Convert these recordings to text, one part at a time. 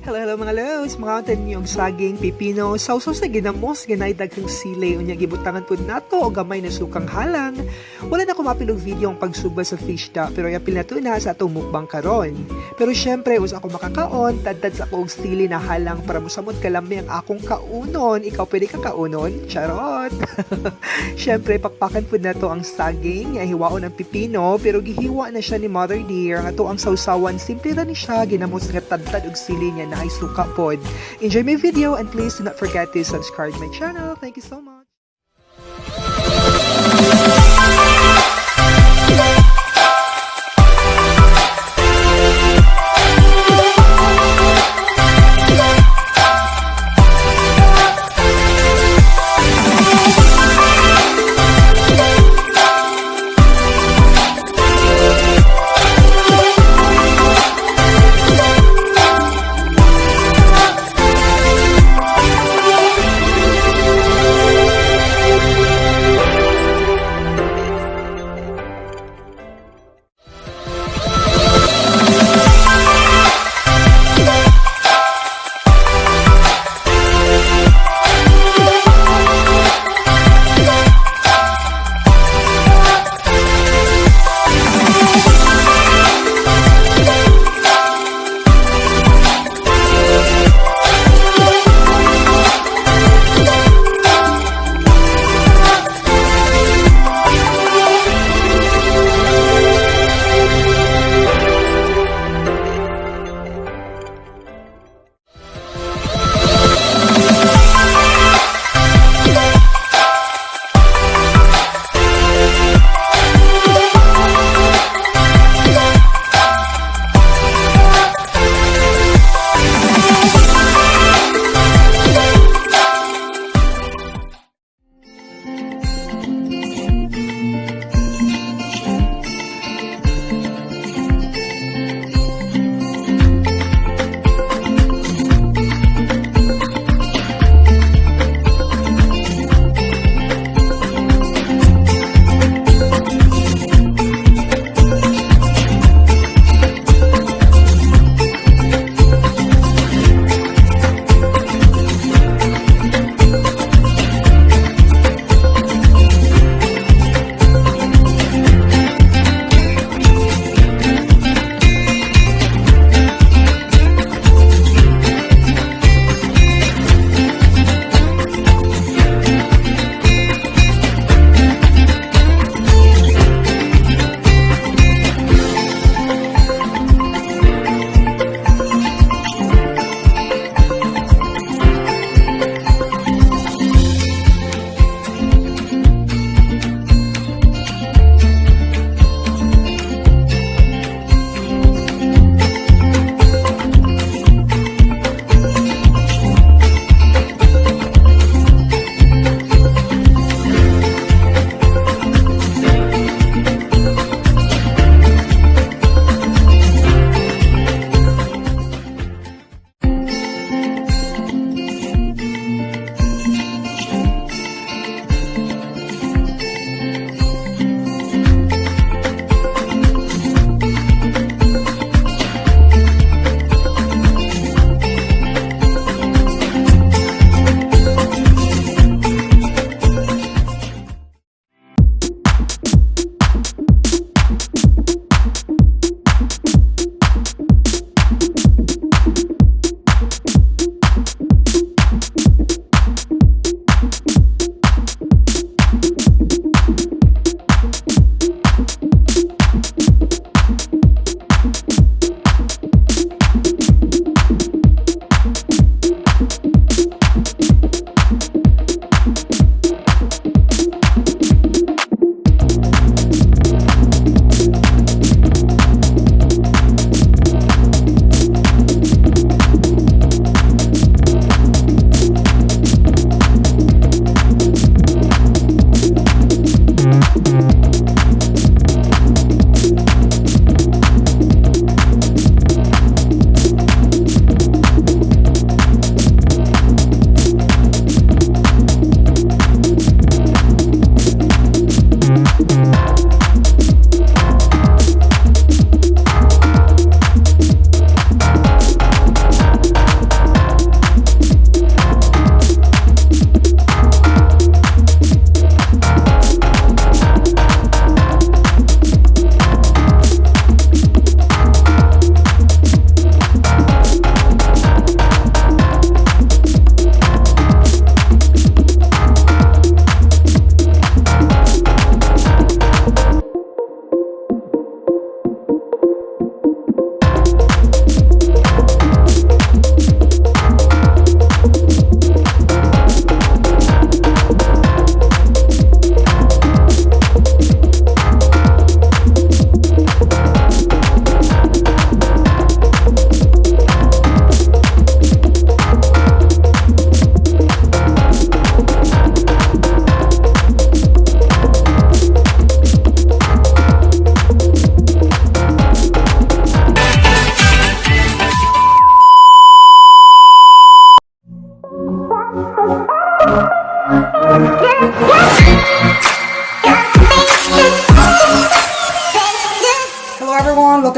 Hello, hello, mga loves! Mga niyo og saging, pipino, sawsaw sa ginamos, ganay daghang sili, unya gibutangan pud nato og gamay na sukang halang. Wala na ko maapil og video ang pagsugba sa fish da, pero yapil na to na sa atong mukbang karon. Pero syempre, usa ako makakaon, tadtad sa ako og sili na halang para mosamot kalami ang akong kaunon. Ikaw, pwede ka kaunon? Charot! Syempre, pakpakan pud nato ang saging, hiwaon ang pipino, pero gihiwa na siya ni Mother Dear. Ang ato ang sawsawan, simple ra ni siya, ginamos nga tadtad og sili niya na ay suka pod. Enjoy my video and please do not forget to subscribe my channel. Thank you so much.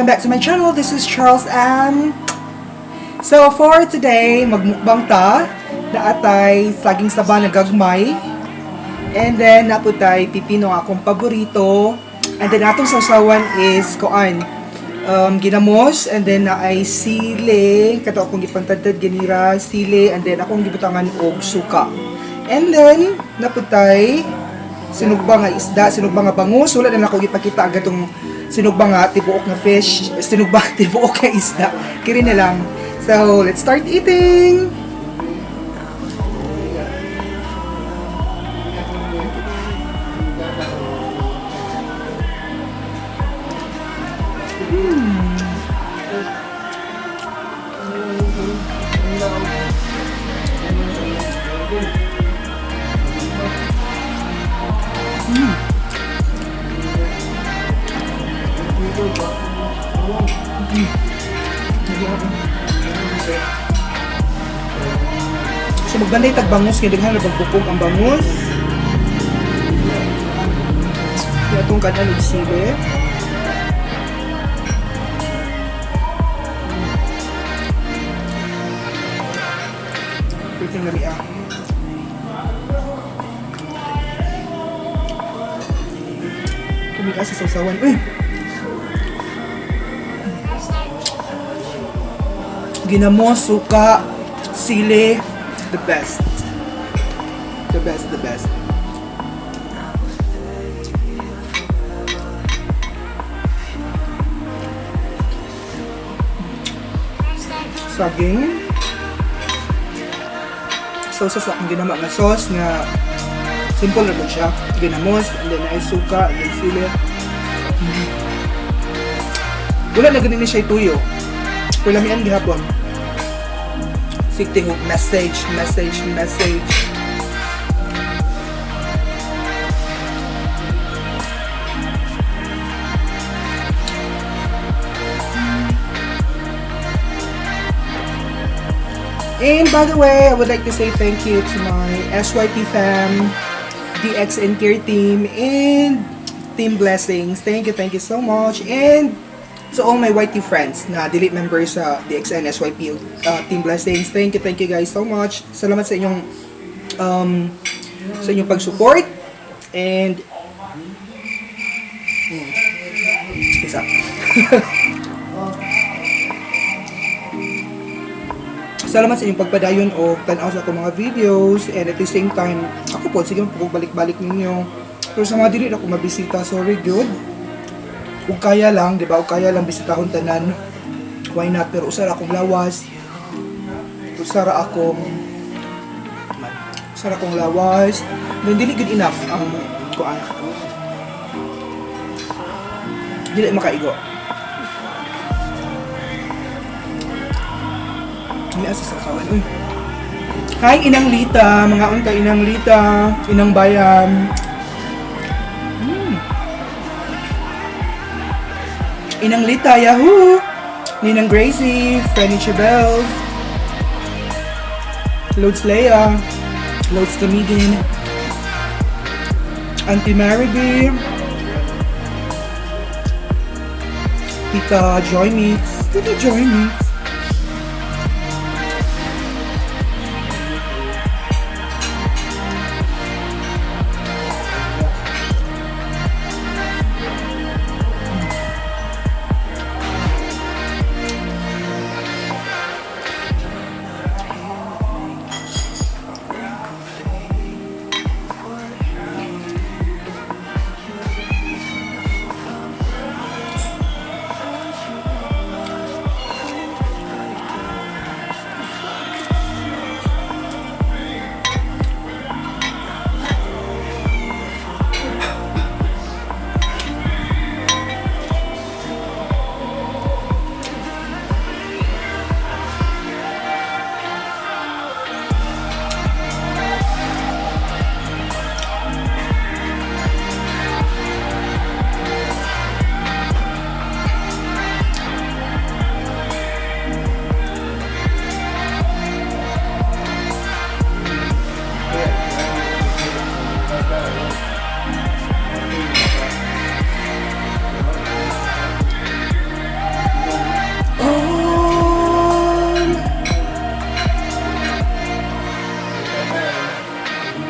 Welcome back to my channel. This is Charles M. So for today, magmukbang ta. Naa tay saging saba na gagmay. And then naa pud tay pipino, akong paborito. And then atong sawsawan is kuan, ginamos, and then naay sili kato akong gipantadtad ganira sili, and then akong gibutangan og suka. And then naa pud tay sinugba nga isda, sinugba nga bangus. Wala na nako gipakita ang gatong sinugba nga tibuok nga fish, sinugba tibuok nga isda. Kiri na lang. So, let's start eating! So magbanday tag bangus kay daghan ra bukog ang bangus. Kaya atong kanan og sili. Pwede na riya. Tumika sa sawsawan. Uy! Ginamos, suka, sili, the best. The best, the best. Saging. Sauce sa akong ginama nga sauce nga simple ra siya. Ginamos, and then ay suka, and then sili. Wala na ganin ni siya tuyo. Pero lamian gihapon. Sige, message, message, message. And by the way, I would like to say thank you to my SYP fam, DXN Care Team, and Team Blessings. Thank you so much. And to all my YT friends na delete members sa DXN, SYP, Team Blessings. Thank you guys so much. Salamat sa inyong pag-support. And isa. Salamat sa inyong pagpadayon o tanaw sa akong mga videos, and at the same time, ako po, sige po balik-balik ninyo. Pero sa mga dili na ako mabisita, sorry good. Ug kaya lang, di ba? Ug kaya lang bisitahon tanan. Why not? Pero usara akong lawas. Usara akong lawas. Then dili good enough ang kuan. Dili makaigo. May asa sa kawan. Uy. Hi, Inang Lita. Mga unta, Inang Lita. Inang Bayan. Inang Lita, yahoo! Ninang Gracie, Furniture Bells, Loads Leia, Loads Comedian, Auntie Mary B, Tita Joy Mix, Tita Joy Mix.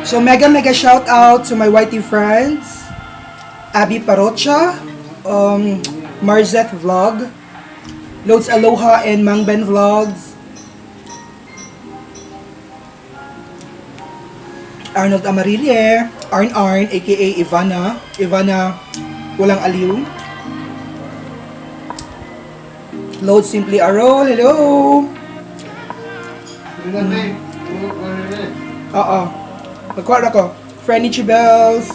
So mega mega shout out to my YT friends, Abby Parocha, Marzeth Vlog, Loads Aloha and Mang Ben Vlogs, Arnold Amarille, Arn Arn, aka Ivana, Ivana Walang Aliw, Loads Simply Arol, hello! Oo. Magkuha na ko. Frenny Chibels.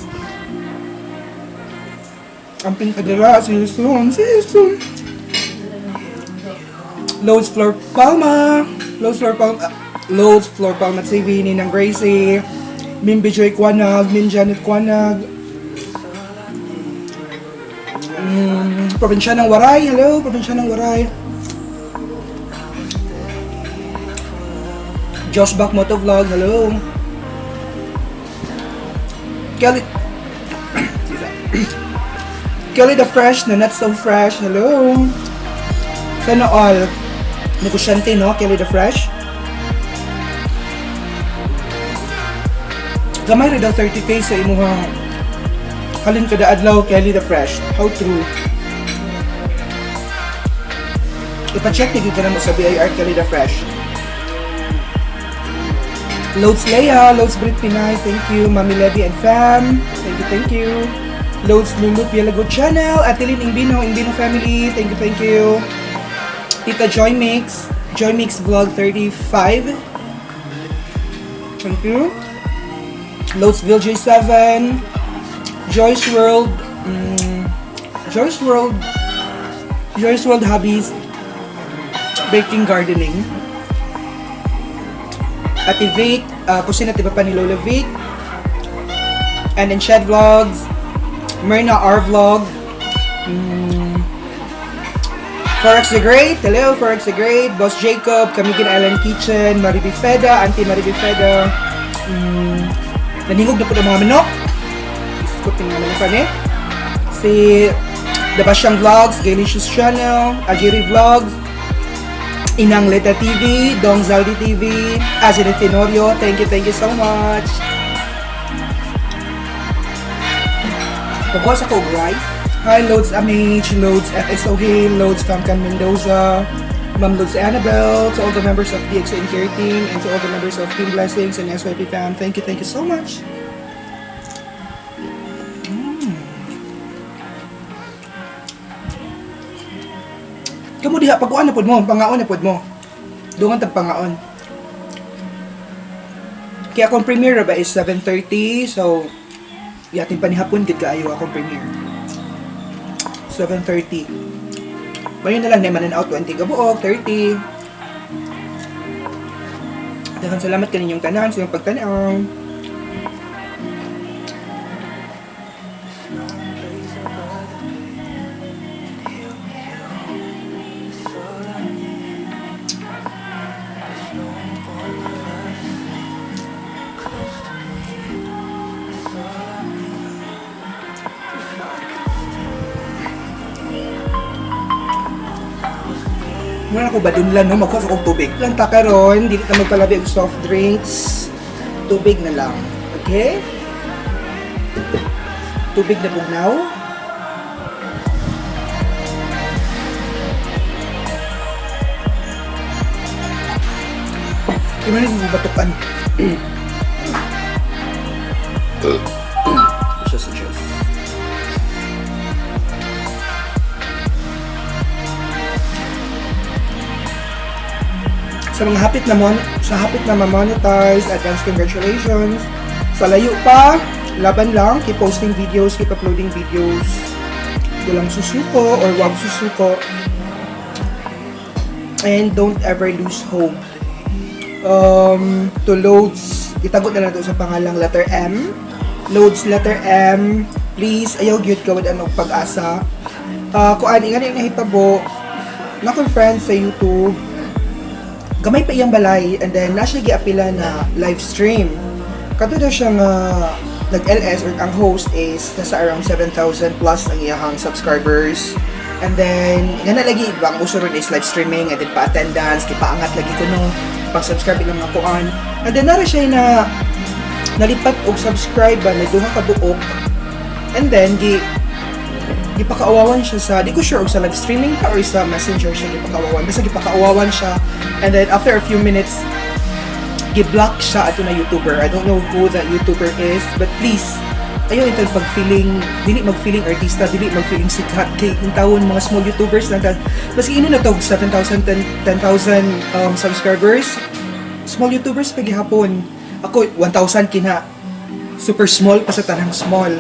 Amping Kadira. See you soon. See you soon. Loads Flor Palma. Loads Flor Palma. Loads Flor Palma TV. Ninang Gracie. Mimbi Joy Kwanag. Min Janet Kwanag. Probinsya ng Waray. Hello, probinsya ng Waray. Josh Back Motovlog. Hello. Kelly Kelly the Fresh na not so fresh. Hello. Sana all. Negosyante, no? Kelly the Fresh. Gamay rin daw 30K sa imuhang halin kada adlaw, Kelly the Fresh. How true? Ipa-check ni ka na mo sa BIR, Kelly the Fresh. Loads Leia, Loads Brit Pinay, thank you. Mami Levy and fam, thank you, thank you. Loads Lulu Pielago Channel, Atelin Ingbino, Ingbino Family, thank you, thank you. Tita Joy Mix, Joy Mix Vlog 35, thank you. Loadsville J7, Joyce World, Joyce World, Joyce World Hobbies, Baking Gardening. Ate Vic, kusina tiba pa ni Lola Vic. And then Shed Vlogs, Myrna R Vlog, Forex the Great, hello Forex the Great, Boss Jacob, Camiguin Island Kitchen, Mariby Feda, Auntie Mariby Feda, naningog na po ng mga manok. Iskot ng mga manok pa ni. Si The Basyang Vlogs, Gaylicious Channel, Agiri Vlogs, Inang Leta TV, Dong Zaldi TV, Azine Tenorio, thank you so much. Pagkuha sa ko rice. Hi, Loads Amage, Loads FSOH, Loads Famcan Mendoza, Ma'am Loads Annabelle, to all the members of DXN Care Team, and to all the members of Team Blessings and SYP Fam, thank you so much. Kamu diha, pag-uan na pod mo, pangaon na pod mo. Dungan tag pangaon. Kaya akong premiere ba is 7:30, so yatin pa ni hapon gid kaayo akong premiere. 7:30. Mayo na lang naman out 20 gabuok, 30. Daghang salamat kaninyong tanan sa inyong pagtan-aw. Muna ako ba dun lang, no? Magkuha sa kong tubig. Lang ta karon, dili ta magpalabi og soft drinks. Tubig na lang. Okay? Tubig na bugnaw. Di man yung batukan. Just Diyos. Sa mga hapit na sa hapit na ma-monetize, advance congratulations. Sa layo pa, laban lang, keep posting videos, keep uploading videos. Walang susuko or wag susuko. And don't ever lose hope. To Loads, itago na lang to sa pangalang letter M. Loads letter M, please, ayaw gyud kawad anong pag-asa. Kuan ingani ang nahitabo, na akong friends sa YouTube, gamay pa iyang balay, and then na siya giapila na live stream. Kato daw siya nga nag-LS or ang host is nasa around 7,000 plus ang iyahang subscribers. And then, nga na lagi, iba, ang uso ron is live streaming, and then pa-attendance, di paangat lagi ko no, pag-subscribe ilang mga kuan. And then, nara siya na Nalipat og subscribe ba na duha ka buok and then gipakaawawan siya sa, di ko sure og sa live streaming ka or sa Messenger siya gipakaawawan, basta gipakaawawan siya. And then after a few minutes, gi-block siya ato na YouTuber. I don't know who that YouTuber is, but please, ayaw intang pag-feeling, dili mag-feeling artista, dili mag-feeling sikat, kay intawon mga small YouTubers na ta, maski ino na to 7,000, 10,000 subscribers, small YouTubers pa gihapon. Ako, 1,000 kina, super small pa sa tanang small.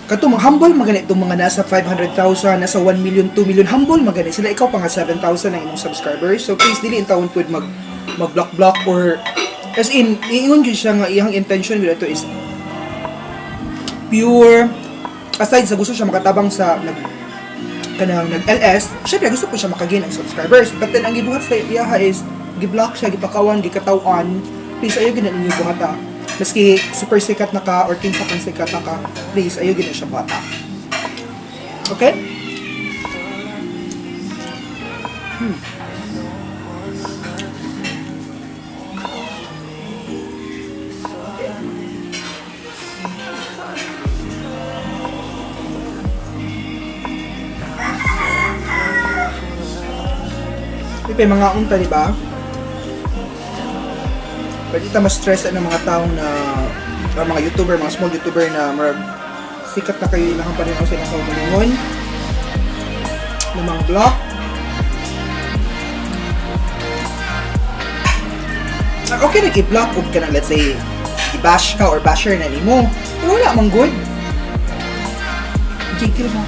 Kato mga humble magani itong mga nasa 500,000, nasa 1 million, 2 million, humble magani sila. Ikaw pa nga 7,000 ang imong subscribers. So please, dili intawon pud mag block block or as in iingon gyud siya nga iyang intention gyud ato is pure, aside sa gusto siya makatabang sa nag kanang nag LS, syempre gusto po siya makagain ang subscribers. But then ang gibuhat sa iyaha is gi-block siya, gipakawan, gikatawan. Please, ayaw gyud na ninyo buhata. Maski super sikat na ka or kinsa kang sikat na ka, please, ayaw gyud na siya buhata. Okay? May mga unta, di ba? Pwede ta ma-stress ang mga tao na or mga YouTuber, mga small YouTuber na murag sikat na kayo, ilang pa rin ako silang kaugalingon ng mga block. Okay na i-block og ka na, let's say, i-bash ka or basher na nimo. Pero wala man good. Jiggle mo.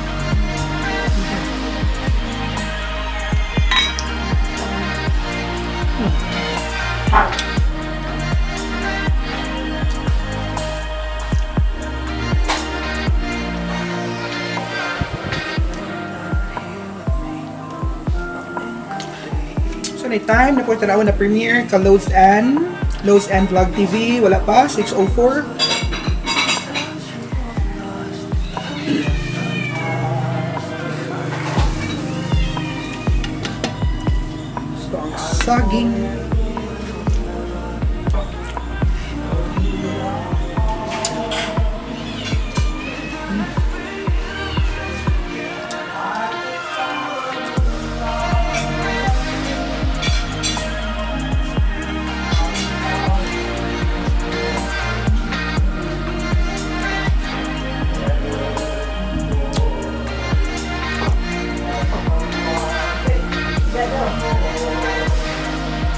So, na time na po tanaw na premiere ka Loads and Vlog TV. Wala pa, 6:04. So, ang saging.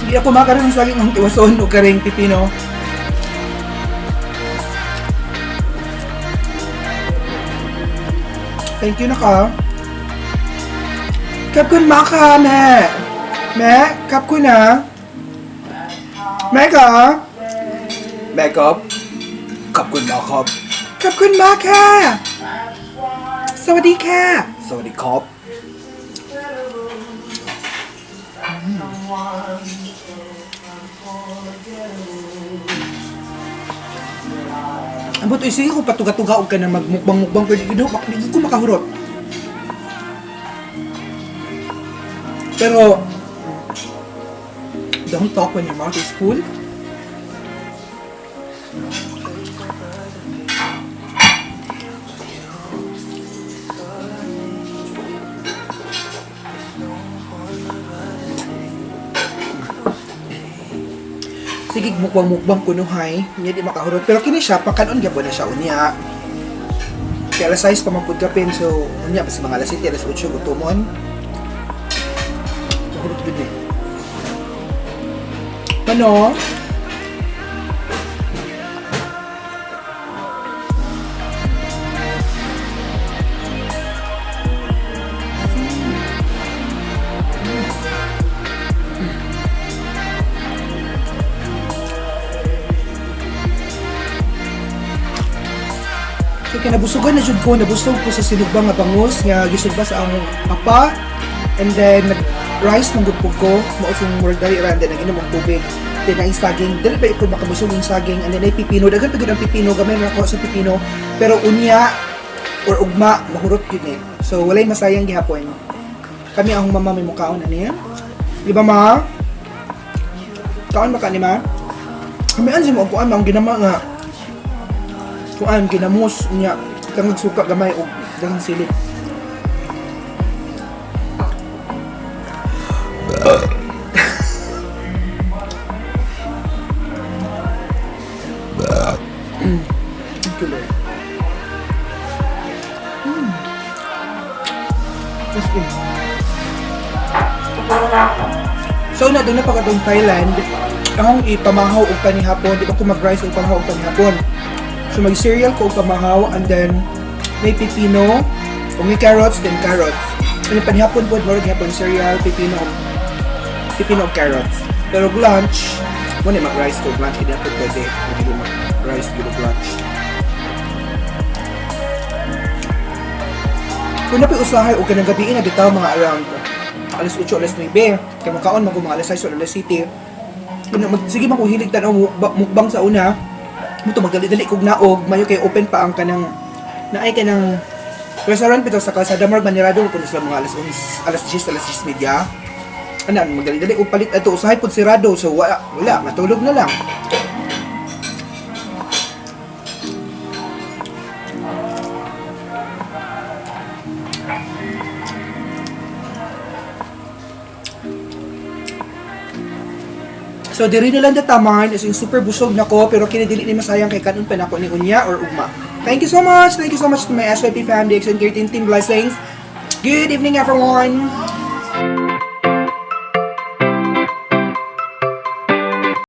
Sige ako makaroon ng saging ng tiwason o karing pipino. Thank you na ka. ขอบคุณมากค่ะแม่ แม่ขอบคุณนะแม่คะแม่ครับขอบคุณมากครับขอบคุณมากค่ะ สวัสดีค่ะ สวัสดีครับ Ambot, uy, sige kung patuga-tuga og ka na magmukbang-mukbang pero di ko makahurot. Pero don't talk when your mouth is full. Sige, mukbang-mukbang kunuhay, hindi di makahurot. Pero kini siya, pagkanon gyapon na siya unya. Kaya alas 6 pa man pud kapin, so unya basta mga alas 7, alas 8 gutomon. Mahurot gud eh. Ano? So kinabusugan na jud ko, nabusog ko sa sinugba nga bangus nga gisugba sa akong papa. And then nag rice man gud pud ko, mao sing murag dali ra, and then nag-inom og tubig. Then ang saging, dili pa ipod makabusog ang saging, and then ay pipino, daghan pa gud ang pipino, gamay ra ko sa pipino, pero unya or ugma mahurot gyud ni. So walay masayang gihapon. Kami akong mama may mukaon ani. Di ba, ma? Kaon ba ka ni, ma? Kamian si mo kuan ang ginama nga kuan ginamos niya kang suka gamay og daghang silip. Thank you, Lord. As in. So na doon na pagkatong Thailand, akong ipamahaw og panihapon, di ba ko mag-rice og pamahaw og panihapon. So mag-cereal ko og pamahaw and then may pipino, ug may carrots, then carrots. And then panihapon pod, murag hapon cereal, pipino, pipino og carrots. Pero og lunch, mo na mag-rice ko og lunch, hindi ako pwede. Hindi ko mag-rice ko og lunch. Kung napi usahay og kanang gabi na bitaw mga around alas 8, alas 9. Kay makaon man ko mga alas 6 o alas 7. Kung mag, sige man ko hilig tan-aw mukbang sa una. Muto magdali-dali kog naog, mayo kay open pa ang kanang naay kanang restaurant bitaw sa kalsada murag manirado ko sila mga alas 11, alas 10, alas 10:30. Ana magdali-dali og palit ato usahay pud sirado, so wala wala matulog na lang. So diri na lang dataman is yung super busog na ko, pero kini dili ni masayang kay kanon pa nako ni unya or ugma. Thank you so much. Thank you so much to my SYP family, XN 13 team blessings. Good evening, everyone.